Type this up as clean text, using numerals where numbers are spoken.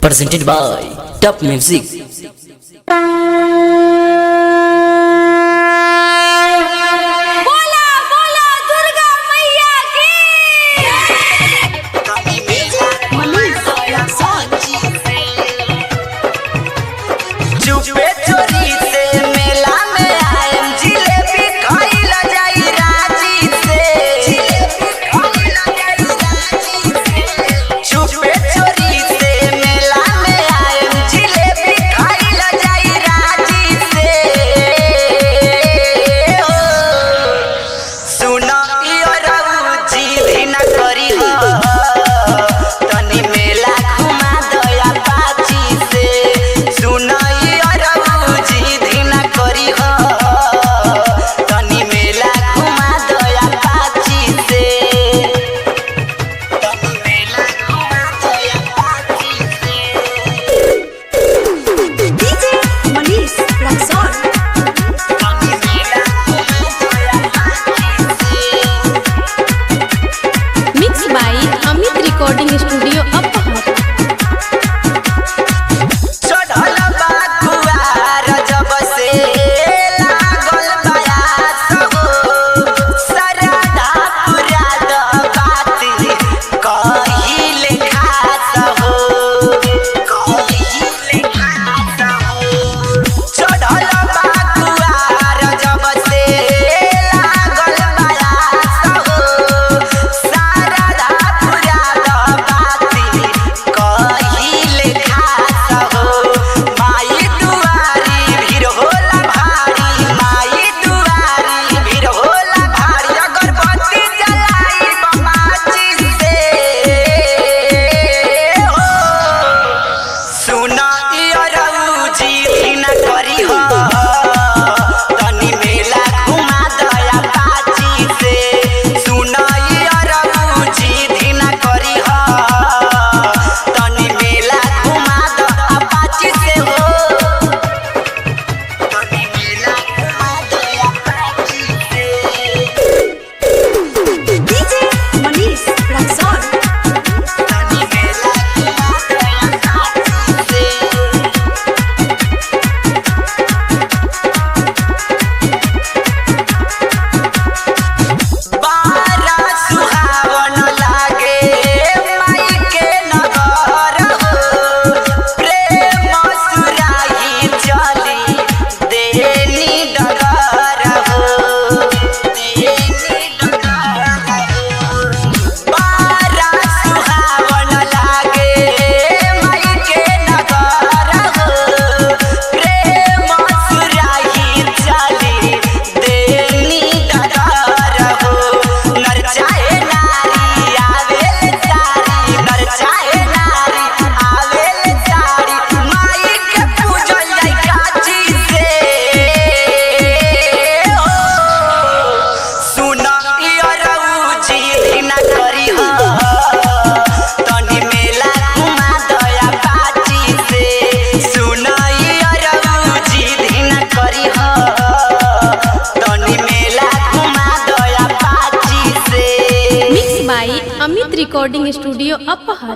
Presented by Top Music. बोला बोला दुर्गा मैया की। चुपे चोरी से मेला में आएम, जिलेबी खइला जाई राजी से। चुपे चोरी से मेला में आएम, जिलेबी खइला जाई राजी से। ओ, सुनो इयो रउजी धिना करी हो, तनी मेला घुमा दया पाची से। सुनो इयो रउजी धिना करी हो, तनी मेला घुमा दया पाची से। तनी मेला घुमा दया पाची से। डीजे मनीष रक्सौल। तनी मेला घुमा दया पाची से। Mix by Amit recording studio Aphar. चढ़ल बा कुआर जब से लागल बयास हो, सरधा पुरा द बात कहिले खास हो, कहिले खास हो। चढ़ल बा कुआर जब से लागल बयास हो, सरधा पुरा द बात कहिले खास हो। माई दुआरी भीड़ होला भारी, माई दुआरी भीड़ होला भारी, अगरबत्ती जलाई बमाची से। हो, सुन इयो रउजी धिना करी हो, तनी मेला घुमा दया पाची से। सुन इयो रउजी धिना करी हो, तनी मेला घुमा दया पाची से। हो, तनी मेला घुमा दया पाची से। डीजे मनीष रक्सौल। तनी मेला घुमा दया पाची से। बारा सुहावन लागे माई के नगर हो, प्रेम सुराही चली देनी डगर हो, देनी डगर हो। बारा सुहावन लागे माई के नगर हो, प्रेम सुराही चली देनी डगर हो। नर चाहे नारी आवेल सारी, नर चाहे नारी आवेल सारी, माई के पूजल जाई काची से। ओ, सुन इयो रउजी धिना करी हो, तनी मेला घुमा दया पाची से। सुन इयो रउजी धिना करी हो, तनी मेला घुमा दया पाची से। Mix by Amit recording studio Aphar.